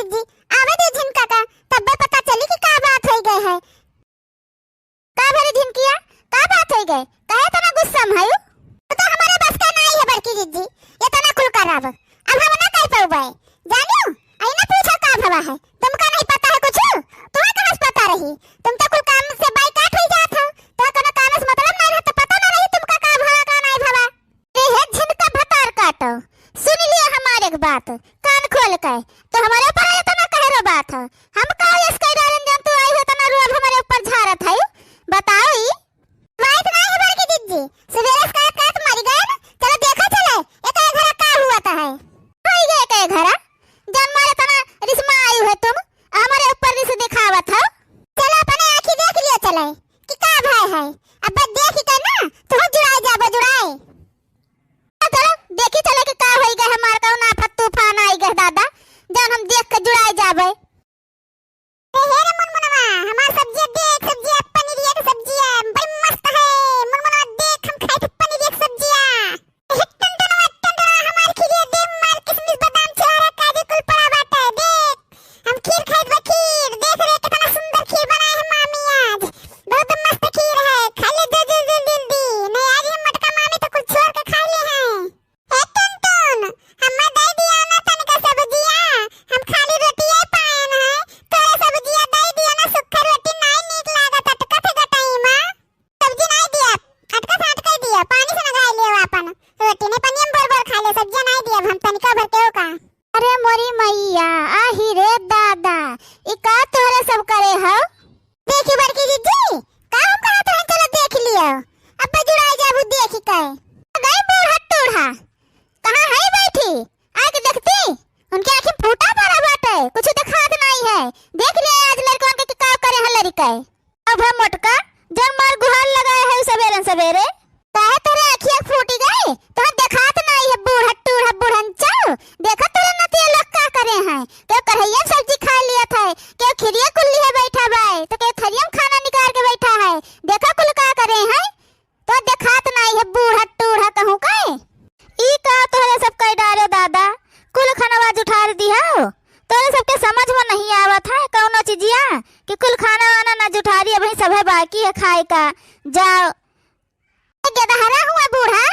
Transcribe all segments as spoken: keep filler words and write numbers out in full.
जी, आवे दे झिनका का, तब्बे पता चली कि का बात होइ गए है। का भरे झिनकिया, का बात होइ गए? काहे इतना गुस्सा में हयू? तो हमरे बस का नाई है बड़की जिज्जी, इतना कुल करब। अब हम ना कर पउबे। जानियो, आई ना पूछो का भवा है। तुमका नहीं पता है कुछ? तुम्हें कहाँ से पता रही? तुम तो कुल काम से बाइकाट होइ जात हो। तो कोनो काम से मतलब नहीं रहा, तो पता ना रही तुमका का भवा, का नहीं भवा। ए हे झिनका भतार काटो, सुन लिया हमार एक बात, कान खोल के। तो हमरे ऊपर इतना कहे रो बात है, हम का यस कह डालन जौन तू आई हो इतना रोब हमरे ऊपर झारत है, बताओ ई। बात ना है बड़की जिज्जी, सवेरे से कहत कहत मरी गए ना, चलो देखा चले, एक एक घरा का हुआ था है। होई गए एक एक घरा, जौन मारे इतना रिस में आई हो तुम, हमरे ऊपर रिस दिखावत हो। चलो अपने आँखी देख लियो चले, कि का भय है, अब देख के ना, तू जुड़ाई जाबो जुड़ाई। चलो, देखी चले कि का होई गए, हमार कौन आफत तूफान आई गए दादा, जौन हम देख के जुड़ाई जाबे। ए, हे रे मुनमुनवा, हमार सब्जिया देख, सब्जिया, पनीरिया के सब्जिया, बड़ी मस्त है। मुनमुनवा देख, हम खाई थे पनीरिया के सब्जिया। ए, टुनटुनवा, टुनटुनवा, हमार खीरिया दे, मार किशमिश, बादाम, छोहारा, काजू कुल पड़ा बाटे, देख। हम खीर खाइत बा, खीर। देख रे, कितना सुंदर खीर बनाए है मामी आज। बहुत मस्त खीर है। खा ले दे जल्दी, जल्दी, जल्दी। नहीं, आज हम मोटका मामी तो कुछ छोड़ के खा ले हैं। ए टुनटुन, हमें दे दिया ना तनिका सब्जिया। हम खाली रोटिया पाएन है। तोरे सब्जिया दे दिया ना, सुखा रोटी नहीं नीक लागत, अटकत है गटई में। सब्जी नहीं दिया, अटका से अटका दिया, पानी से नगाए लियो आपन। रोटी नहीं पनिया में भर भर खा ले, सब्जिया नहीं दिया, हम तनिका भर के का। अरे मोरी मैया, आही रे दादा, ई का तोहरे सब करे हो? देखी बड़की दीदी, का हम कहा तो चलो देख लियो, अब जुड़ाई जाबू देखी के। गई बूढ़ा टूढ़ा, कहाँ है बैठी? आके देखती, उनके आँखी में फूटा पड़ा बाटे, कुछ दिखात नहीं है। देख ले आज लड़कवन के कि का करे हैं लड़के। अब हम मोटका, जौन मार गुहार लगाए है सवेरे सवेरे। काहे तोरे आँखिया फूटी गई? तोहर देखात नहीं है बूढ़ा टूढ़ा बुढ़न चाऊ। देखा तोरे नतिया लोग का करे हैं। केहू कढ़ैया में सब्जी खा लिया था, केहू खिरिया कुल्ली है बैठा बाय, तो केहू थरिया में खाना निकाल के बैठा है। देखा कुल का करे हैं। तो देखात नाई है बूढ़ा टूढ़ा कहूँ के। ई का तोहरे सब कई डारे दादा, कुल खनवा जुठार दिहो। तोहरे सबके समझ में नहीं आवत है कौनो चीजिया कि कुल खाना वाना ना जुठारी, अबहीं सभे बाकी है खाए का। जाओ। ए गेदहरा हुआ बूढ़ा,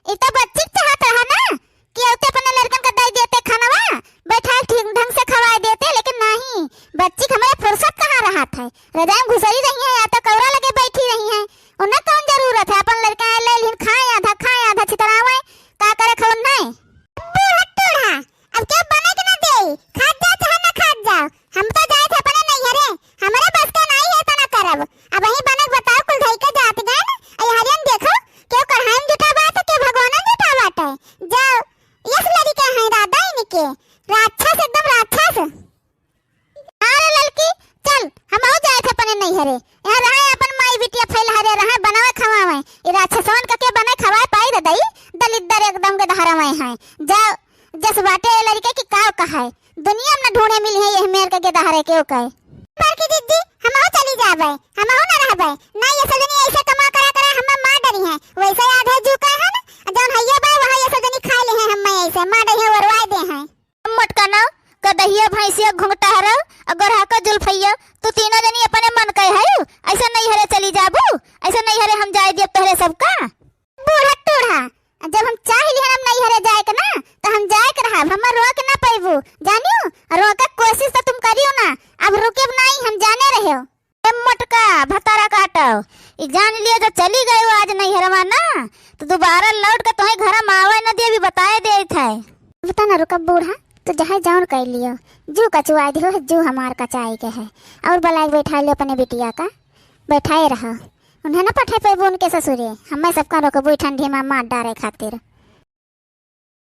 ई तो बच्ची के चाहत रहा ना कि औते अपने लड़कन का दे देते खानवा, बैठाए ठीक ढंग से खवाए देते, लेकिन नहीं, बच्ची के हमारे फुर्सत कहाँ रहत है, रजाई में घुसरी रही है या तो कौरा लगे बैठी रही है। उन्हें कौन जरूरत है, अपन लड़का आए ले लिहन खाए आधा, खाए आधा छितरावे, का करे खवन नहीं। बूढ़ा टूढ़ा, अब क्या बने के ना दे, खात जा चाहे ना खात जाओ, हम तो जाए थे अपने नैहरे, हमारे बस का नहीं है इतना करब। अब वही बनक बताओ, कुल धई के जात गए ना, अरे हरियन देखो, क्यों कढ़ाई में जुटा बात है, क्यों भगवान में जुटा बात है। जाओ, यस लड़के हैं दादा इनके, राक्षस, एकदम राक्षस। अरे ललकी, चल, हमहू जाए थे अपने नैहरे। यहाँ रहे अपन माई बिटिया फैल हरे रहे, बनावे खवावे। ई राक्षसवन का के बने खवाए पाई रे दई, दलिद्दर एकदम के धरवे हैं। जाओ, जस बाटे ए लड़के की काव कहाए। दुनिया में न ढूंढे मिली है यह मेर के गेदहरे के ओके। बड़की दीदी, हमहू चली जाबे, हमहू न रहबे। ना ये सजनी ऐसे कमा करा करे हमें मार डरी है। वैसे याद है जू का है ना, जौन हइया बा, वहाँ ये सजनी खा ले है, हमें ऐसे मार डरी है, वरवाए दे हैं। मोटका नाव, कदहिया भैंसिया घुंघटा हरौ, और गोरहा का जुल्फैया, तू तीनों जनी अपने मन के हयू, ऐसे नैहरे चली जाबू, ऐसे नैहरे हम जाए दियब तोहरे सबका। बूढ़ा टूढ़ा, जब हम चाह लिहन हम नैहरे जाए के ना, तो हम जाए के रहब, हमर रोक ना पैबू, जानियो, रोके के कोशिश तो तुम करियो ना, अब रुकेब नहीं, हम जाने रहो। ए मोटका, भतारा काटो, ई जान लियो, जो चली गयो आज नैहरवा ना, तो दोबारा लौट के तोहे घर में आवे न देबी, बताए देत है। बता ना रुका बूढ़ा, तू जहाँ जौन कर लियो, जू कचुआ दियो है, जू हमार कचाई के है, और बुलाए के बैठा लियो अपने बिटिया का, बैठाए रहो, उन्हें ना पठे पैबू उनके ससुरे, हमें सबका रोकबू ई ठंडी में मार डारे खातिर।